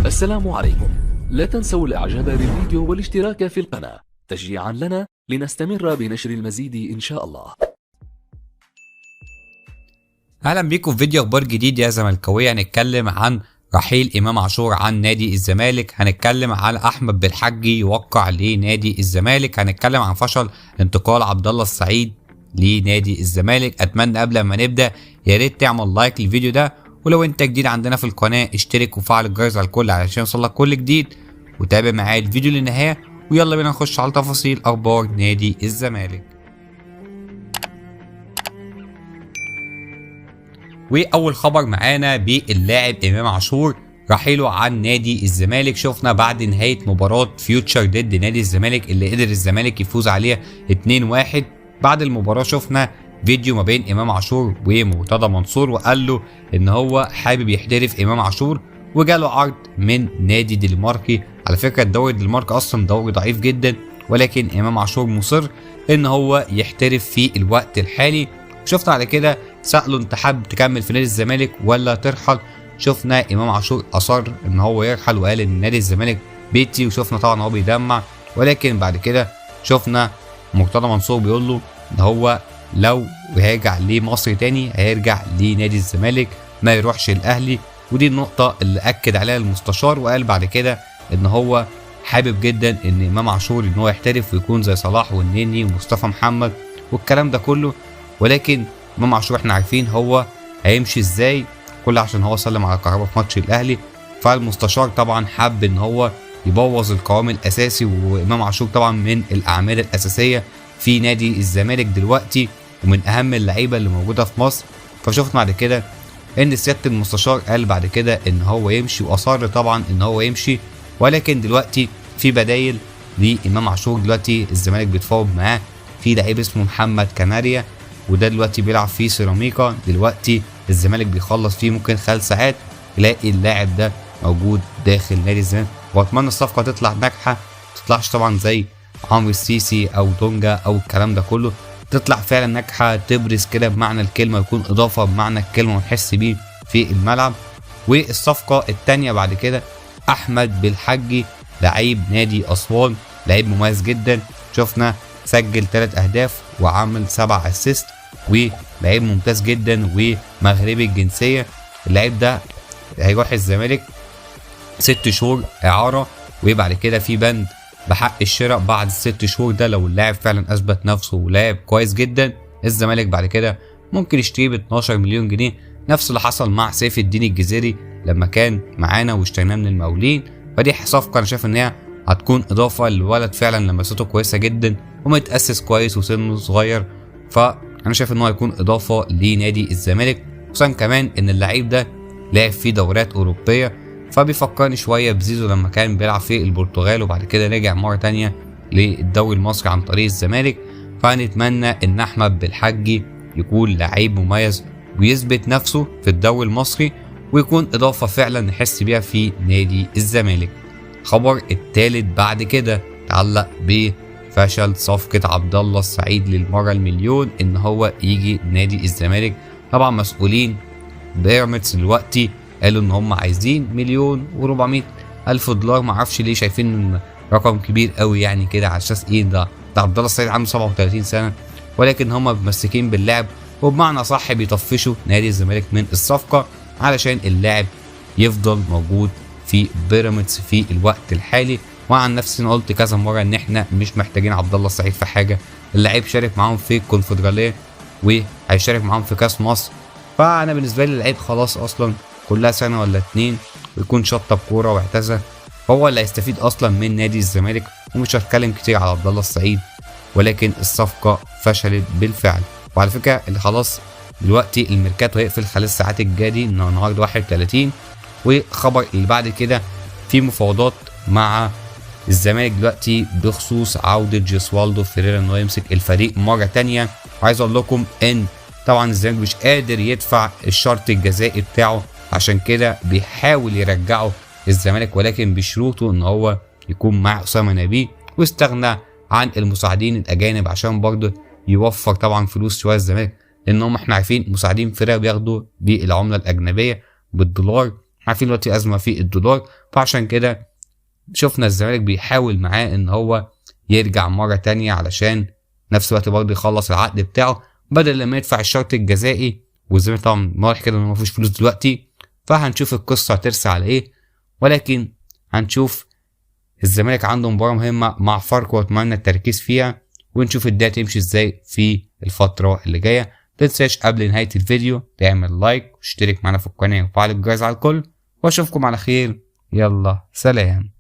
السلام عليكم. لا تنسوا الاعجاب بالفيديو والاشتراك في القناة تشجيعا لنا لنستمر بنشر المزيد ان شاء الله. اهلا بيكم في فيديو اخبار جديد يا زملكاويه. هنتكلم عن رحيل امام عاشور عن نادي الزمالك، هنتكلم على احمد بالحجي يوقع لنادي الزمالك، هنتكلم عن فشل انتقال عبد الله السعيد لنادي الزمالك. اتمنى قبل ما نبدا يا ريت تعمل like للفيديو ده، ولو انت جديد عندنا في القناة اشترك وفعل الجرس على الكل علشان يوصلك كل جديد، وتابع معايا الفيديو للنهاية. ويلا بينا نخش على تفاصيل اخبار نادي الزمالك. واول خبر معانا باللاعب امام عاشور رحيله عن نادي الزمالك. شفنا بعد نهاية مباراة فيوتشر ضد نادي الزمالك اللي قدر الزمالك يفوز عليها 2-1، بعد المباراة شفنا فيديو ما بين امام عاشور ومرتضى منصور، وقال له ان هو حابب يحترف امام عاشور، وجاله عرض من نادي دنماركي. على فكرة الدوري الدنماركي اصلا دوري ضعيف جدا، ولكن امام عاشور مصر ان هو يحترف في الوقت الحالي. شفنا على كده سأله انت حابب تكمل في نادي الزمالك ولا ترحل؟ شفنا امام عاشور اصر ان هو يرحل وقال ان نادي الزمالك بيتي، وشفنا طبعا هو بيدمع. ولكن بعد كده شفنا مرتضى منصور بيقول له ان هو لو هيرجع لمصر تاني هيرجع لنادي الزمالك، ما يروحش الاهلي. ودي النقطة اللي اكد عليها المستشار، وقال بعد كده ان هو حابب جدا ان امام عاشور ان هو يحترف ويكون زي صلاح والنني ومصطفى محمد والكلام ده كله. ولكن امام عاشور احنا عارفين هو هيمشي ازاي، كل عشان هو سلم على كهربا في ماتش الاهلي. فالمستشار طبعا حب ان هو يبوظ القوام الاساسي، وامام عاشور طبعا من الاعمال الاساسية في نادي الزمالك دلوقتي ومن اهم اللعيبة اللي موجودة في مصر. فشفت بعد كده ان سيادة المستشار قال بعد كده ان هو يمشي، واصر طبعا ان هو يمشي. ولكن دلوقتي في بدايل لامام عاشور، دلوقتي الزمالك بيتفاوض معاه في لعيب اسمه محمد كناريا، وده دلوقتي بيلعب في سيراميكا. دلوقتي الزمالك بيخلص فيه، ممكن خلال ساعات يلاقي اللاعب ده موجود داخل نادي الزمالك. واتمنى الصفقة تطلع ناجحة، ما تطلعش طبعا زي عمرو السيسي او دونجا او الكلام ده كله، تطلع فعلا ناجحة، تبرز كده بمعنى الكلمة، يكون اضافه بمعنى الكلمة ونحس بيه في الملعب. والصفقه الثانية بعد كده احمد بالحجي لعيب نادي اسوان، لعيب مميز جدا، شفنا سجل 3 اهداف وعمل 7 assist، ولعيب ممتاز جدا ومغربي الجنسية. اللعيب ده هيروح الزمالك 6 شهور اعاره، وبعد كده في بند بحق الشراء بعد 6 شهور ده لو اللاعب فعلا اثبت نفسه ولاعب كويس جدا، الزمالك بعد كده ممكن يشتريه ب 12 مليون جنيه، نفس اللي حصل مع سيف الدين الجزيري لما كان معانا واشتريناه من المقاولين. فدي صفقة انا شايف ان هي هتكون اضافه للولد فعلا، لمسته كويسة جدا ومتاسس كويس وسنة صغير، فانا شايف ان هو هيكون اضافه لنادي الزمالك، خصوصا كمان ان اللعيب ده لعب في دورات اوروبية، فبيفكرني شوية بزيزو لما كان بيلعب في البرتغال وبعد كده رجع مرة تانية للدوري المصري عن طريق الزمالك. فنتمنى ان احمد بالحجي يكون لعيب مميز ويثبت نفسه في الدوري المصري ويكون اضافه فعلا نحس بيها في نادي الزمالك. خبر الثالث بعد كده تعلق بفشل صفقة عبد الله السعيد للمرة المليون ان هو يجي نادي الزمالك. طبعا مسؤولين بيراميدز دلوقتي قالوا ان هم عايزين 1,400,000 دولار، ما اعرفش ليه شايفين رقم كبير قوي يعني كده، على اساس ايه ده عبد الله السعيد عنده 37 سنة، ولكن هم متمسكين باللاعب وبمعنى صح بيطفشوا نادي الزمالك من الصفقة علشان اللاعب يفضل موجود في بيراميدز في الوقت الحالي. وعن نفسي انا قلت كذا مرة ان احنا مش محتاجين عبد الله السعيد في حاجة، اللاعب شارك معاهم في الكونفدراليه وهيشارك معاهم في كاس مصر، فانا بالنسبة لي اللعيب خلاص اصلا كلها سنة ولا 2 ويكون شطب كورة واعتزل، هو اللي هيستفيد اصلا من نادي الزمالك. ومش هتكلم كتير على عبد الله السعيد، ولكن الصفقة فشلت بالفعل. وعلى فكرة اللي خلاص دلوقتي الميركاتو هيقفل خلال الساعات الجاية دي النهارده 31. وخبر اللي بعد كده في مفاوضات مع الزمالك دلوقتي بخصوص عوده جيسوالدو فيريرا ان هو يمسك الفريق مرة تانية. وعايز اقول لكم ان طبعا الزمالك مش قادر يدفع الشرط الجزائي بتاعه، عشان كده بيحاول يرجعه الزمالك، ولكن بشروطه ان هو يكون مع اسامة نبيه، واستغنى عن المساعدين الاجانب عشان برضه يوفر طبعا فلوس شوية الزمالك، لان هم احنا عارفين مساعدين فرق بياخدوا بالعملة الاجنبية بالدولار، عارفين دلوقتي ازمة في الدولار، فعشان كده شفنا الزمالك بيحاول معاه ان هو يرجع مرة تانية علشان نفس الوقت برضه يخلص العقد بتاعه بدل لما يدفع الشرط الجزائي. والزمالك طبعا واضح كده انه ما فيش فلوس دلوقتي، فهنشوف القصة هترسى على ايه. ولكن هنشوف الزمالك عنده مباراة مهمة مع فاركو، واتمنى التركيز فيها، ونشوف الدنيا تمشي ازاي في الفترة اللي جاية. متنساش قبل نهاية الفيديو تعمل like واشترك معنا في القناة وفعل الجرس على الكل، واشوفكم على خير. يلا سلام.